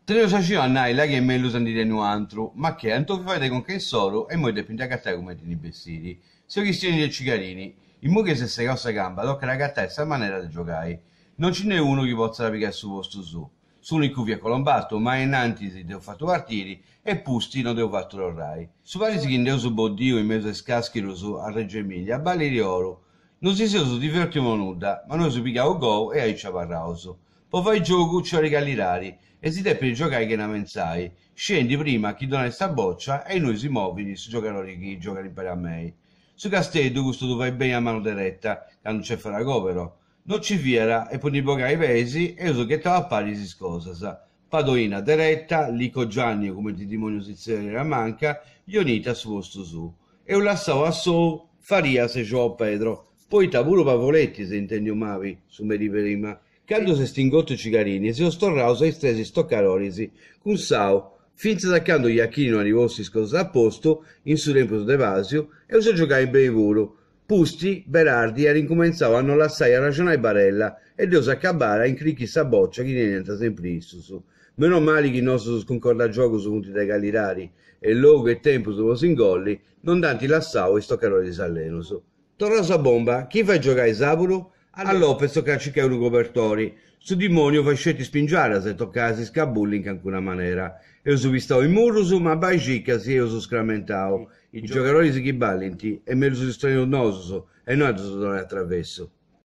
Teneus axiu a nai là chi est mellus a ndi tenni u' antru, ma che, ant 'ofiu fai de conca insoru e immoi depint agatai cumenti ndi bessiri. Seu chistionendi de Cigarini. Immoi chi s'est segau sa camba tocat a agatai sa manera de giogai. Non nci nd'est unu chi potzat pigai su postu suu. S'unicu fiat Colombatto, ma innantis dd'eus fatu partiri e pusti no dd'eus fatu torrai. Su paris chi nd'eus boddiu in mesu a is caschirus a Reggio Emilia ballit oru. No si seus divertius po nudda, ma no eus pigau gou e aici abarraus. Po fai giogu nci 'olit callidadi e si depit giogai chena pentzai, sciendi prima a chi donai sa bòcia e innui si movit su giogadori chi giogat impari a mei. Su Casteddu custu ddu fait beni a manu dereta, candu nc'est Faragò però. No nci fiat e po ndi bogai peis eus ghetau a paris is cosas, Padoin a dereta, Lykogianni o cumenti dimoniu si tzerriat a manca, Ionita a su postu suu. Eus lassau a sou Farias e Joao Pedro, poita puru Pavoletti s'est intendiu mabi su merì prima. Candu s'est ingotu Cigarini seus torraus a is tres istocadoris cun Sau, fintzas a candu Iachini no at postu is cosas a postu, in su tempus de pàsiu, eus giogai beni puru. Pusti, Berardi at incumentzau a no lassai arraxonai Barella e dd'eus acabada a incrichiri sa bòcia chi teniant sempri issus. Meno mali chi is nostrus cuncorda-giogus funt de calidadi e logu e tempus po s'ingolli no nd'ant lassau a is stocadoris allenus. Torraus a bomba, chi fait giogai sàbudu? A Lopez tocat a circai unu cobertori. Su dimoniu fait sceti spingiadas e tocat a si scabulli in cancuna manera. Eus pistau is murrus, ma bai circa si eus scramentau. Is giogadoris chi ballint est mellus ddus teneus nosus e no a ddus donai a travessu.